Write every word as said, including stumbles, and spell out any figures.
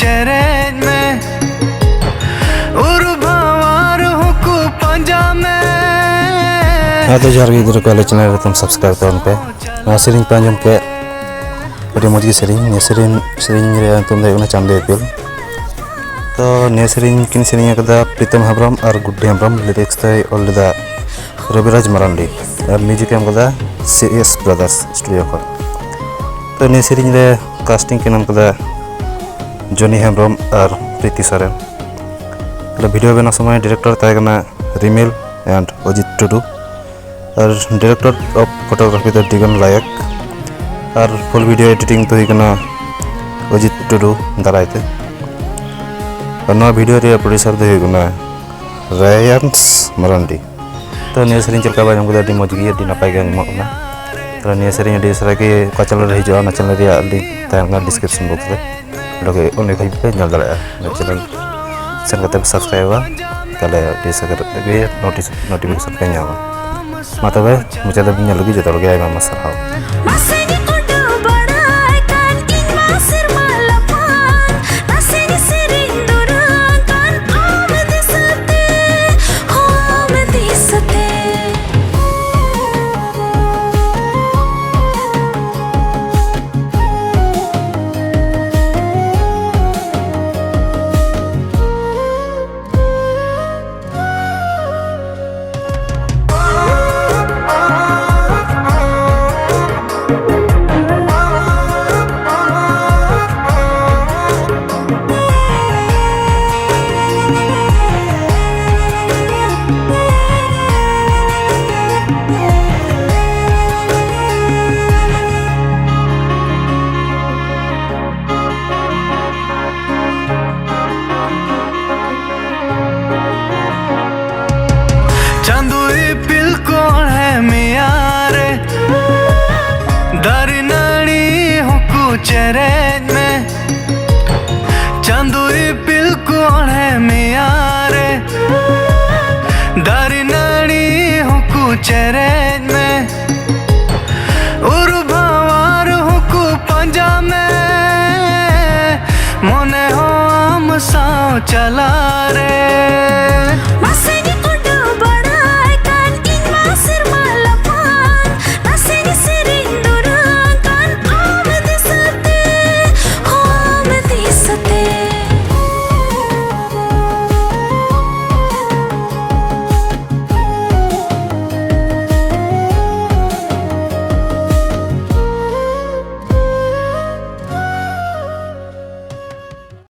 ᱪᱮᱨᱮᱡ ᱢᱮ, ᱩᱨ ᱵᱷᱟᱶᱟᱨ ᱦᱚᱸᱠᱚ ᱯᱟᱸᱡᱟ ᱢᱮ᱾ ᱟᱫᱚ ᱡᱚᱦᱟᱨ ᱜᱮ ᱜᱤᱫᱽᱨᱟᱹ ᱠᱚ, ᱟᱞᱮ ᱪᱮᱱᱮᱞ ᱨᱮ ᱛᱟᱢ ᱥᱟᱵᱥᱠᱨᱟᱭᱤᱵ ᱛᱟᱵᱚᱱ ᱯᱮ᱾ ᱱᱚᱣᱟ ᱥᱮᱨᱮᱧ ᱯᱮ ᱟᱸᱡᱚᱢ ᱠᱮᱫ, ᱟᱹᱰᱤ ᱢᱚᱡᱽ ᱜᱮ ᱥᱮᱨᱮᱧ᱾ ᱱᱤᱭᱟᱹ ᱥᱮᱨᱮᱧ, ᱥᱮᱨᱮᱧ ᱨᱮᱭᱟᱜ ᱧᱩᱛᱩᱢ ᱫᱚ ᱦᱩᱭᱩᱜ ᱠᱟᱱᱟ ᱪᱟᱸᱫᱚ ᱤᱯᱤᱞ᱾ ᱛᱚ ᱱᱤᱭᱟᱹ ᱥᱮᱨᱮᱧ ᱠᱤᱱ ᱥᱮᱨᱮᱧ ᱟᱠᱟᱫᱟ ᱯᱨᱤᱛᱚᱢ ᱦᱮᱢᱵᱨᱚᱢ ᱟᱨ ᱜᱩᱰᱰᱤ ᱦᱮᱢᱵᱨᱚᱢ᱾ ᱞᱤᱨᱤᱠᱥ ᱫᱚᱭ ᱚᱞ ᱞᱮᱫᱟ ᱨᱚᱵᱤᱨᱟᱡᱽ ᱢᱟᱨᱟᱱᱰᱤ ᱟᱨ ᱢᱤᱣᱡᱤᱠ ᱮ ᱮᱢ ᱠᱟᱫᱟ ᱥᱤ ᱮᱥ ᱵᱨᱟᱫᱟᱨᱥ ᱥᱴᱩᱰᱤᱭᱳ ᱠᱷᱚᱱ᱾ ᱛᱚ ᱱᱤᱭᱟᱹ ᱥᱮᱨᱮᱧ ᱨᱮ ᱠᱟᱥᱴᱤᱝ ᱠᱤᱱ ᱮᱢ ᱠᱟᱫᱟ ᱡᱚᱱᱤ ᱦᱮᱢᱵᱨᱚᱢ ᱟᱨ ᱯᱨᱤᱛᱤ ᱥᱚᱨᱮᱱ᱾ ᱛᱟᱦᱞᱮ ᱵᱷᱤᱰᱤᱭᱳ ᱵᱮᱱᱟᱣ ᱥᱚᱢᱚᱭ ᱰᱤᱨᱮᱠᱴᱚᱨ ᱛᱟᱦᱮᱸ ᱠᱟᱱᱟ ᱨᱤᱢᱤᱞ and Ajit Tudu, R director of photography ᱫᱚ ᱰᱤᱜᱚᱱ ᱞᱟᱭᱮᱠ, ᱟᱨ ᱯᱷᱩᱞ ᱵᱷᱤᱰᱤᱭᱳ ᱮᱰᱤᱴᱤᱝ ᱫᱚ ᱦᱩᱭ ᱠᱟᱱᱟ ᱚᱡᱤᱛ ᱴᱩᱰᱩ ᱫᱟᱨᱟᱭ ᱛᱮ᱾ ᱟᱨ ᱱᱚᱣᱟ ᱵᱷᱤᱰᱤᱭᱳ ᱨᱮᱭᱟᱜ ᱯᱨᱚᱰᱭᱩᱥᱟᱨ ᱫᱚ ᱦᱩᱭᱩᱜ ᱠᱟᱱᱟ ᱨᱟᱭᱟᱱᱥ ᱢᱟᱨᱟᱱᱰᱤ᱾ ᱛᱚ ᱱᱤᱭᱟᱹ ᱥᱮᱨᱮᱧ ᱪᱮᱫ ᱞᱮᱠᱟ ᱵᱟᱭ ᱟᱸᱡᱚᱢ ᱠᱮᱫᱟ, ᱟᱹᱰᱤ ᱢᱚᱡᱽ ᱜᱮ, ᱟᱹᱰᱤ ᱱᱟᱯᱟᱭ ᱜᱮ ᱟᱸᱡᱚᱢᱚᱜ ᱠᱟᱱᱟ᱾ ᱛᱚ ᱱᱤᱭᱟᱹ ᱥᱮᱨᱮᱧ ᱟᱹᱰᱤ ᱩᱥᱟᱹᱨᱟ ᱜᱮ ᱚᱠᱟ ᱪᱮᱱᱮᱞ ᱨᱮ ᱦᱤᱡᱩᱜᱼᱟ, ᱚᱱᱟ ᱪᱮᱱᱮᱞ ᱨᱮᱭᱟᱜ ᱞᱤᱝᱠ ᱛᱟᱦᱮᱱ ᱠᱟᱱᱟ ᱰᱤᱥᱠᱨᱤᱯᱥᱚᱱ ᱵᱚᱠᱥ ᱨᱮ, ᱚᱸᱰᱮ ᱜᱮ, ᱚᱸᱰᱮ ᱠᱷᱚᱱ ᱯᱮ ᱧᱮᱞ ᱫᱟᱲᱮᱭᱟᱜᱼᱟ᱾ ᱚᱱᱟ ᱪᱮᱱᱮᱞ ᱥᱮᱱ ᱠᱟᱛᱮ ᱯᱮ ᱥᱟᱵᱥᱠᱨᱟᱭᱤᱵᱟ, ᱛᱟᱦᱞᱮ ᱟᱹᱰᱤ ᱩᱥᱟᱹᱨᱟ ᱜᱮ ᱱᱳᱴᱤᱥ, ᱱᱳᱴᱤᱯᱷᱤᱠᱮᱥᱚᱱ ᱯᱮ ᱧᱟᱢᱟ᱾ ᱢᱟ ᱛᱚᱵᱮ ᱢᱩᱪᱟᱹᱫ ᱫᱷᱟᱹᱵᱤᱡ ᱧᱮᱞ ᱞᱟᱹᱜᱤᱫ ᱡᱚᱛᱚ ᱦᱚᱲ ᱜᱮ ᱟᱭᱢᱟ ᱟᱭᱢᱟ ᱥᱟᱨᱦᱟᱣ᱾ ᱢᱟᱥᱮᱧ ᱩᱰᱟᱹᱣ ᱵᱟᱲᱟᱭ ᱠᱟᱱ ᱤᱧ ᱢᱟ ᱥᱮᱨᱢᱟ ᱞᱟᱯᱷᱟᱝ, ᱱᱟᱥᱮᱧ ᱥᱮᱨᱮᱧ ᱫᱩᱨᱟᱹᱝ ᱠᱟᱱ ᱟᱢ ᱫᱤᱥᱟᱹᱛᱮ, ᱦᱚᱸ ᱟᱢ ᱫᱤᱥᱟᱹᱛᱮ᱾ ᱪᱟᱸᱫᱚ ᱤᱯᱤᱞ ᱠᱚᱬᱦᱮ ᱢᱮᱭᱟ ᱨᱮ, ᱫᱟᱨᱮ ᱱᱟᱹᱲᱤ ᱦᱚᱸᱠᱚ ᱪᱮᱨᱮᱡ ᱢᱮ᱾ ᱪᱟᱸᱫᱚ ᱤᱯᱤᱞ ᱠᱚᱬᱦᱮ ᱢᱮᱭᱟ ᱨᱮ, ᱫᱟᱨᱮ ᱱᱟᱹᱲᱤ ᱦᱚᱸᱠᱚ ᱪᱮᱨᱮᱡ ᱢᱮ᱾ ᱩᱨ ᱵᱷᱟᱶᱟᱨ ᱦᱚᱸᱠᱚ ᱯᱟᱸᱡᱟ ᱢᱮ᱾ ᱢᱚᱱᱮ ᱪᱟᱞᱟᱨᱮ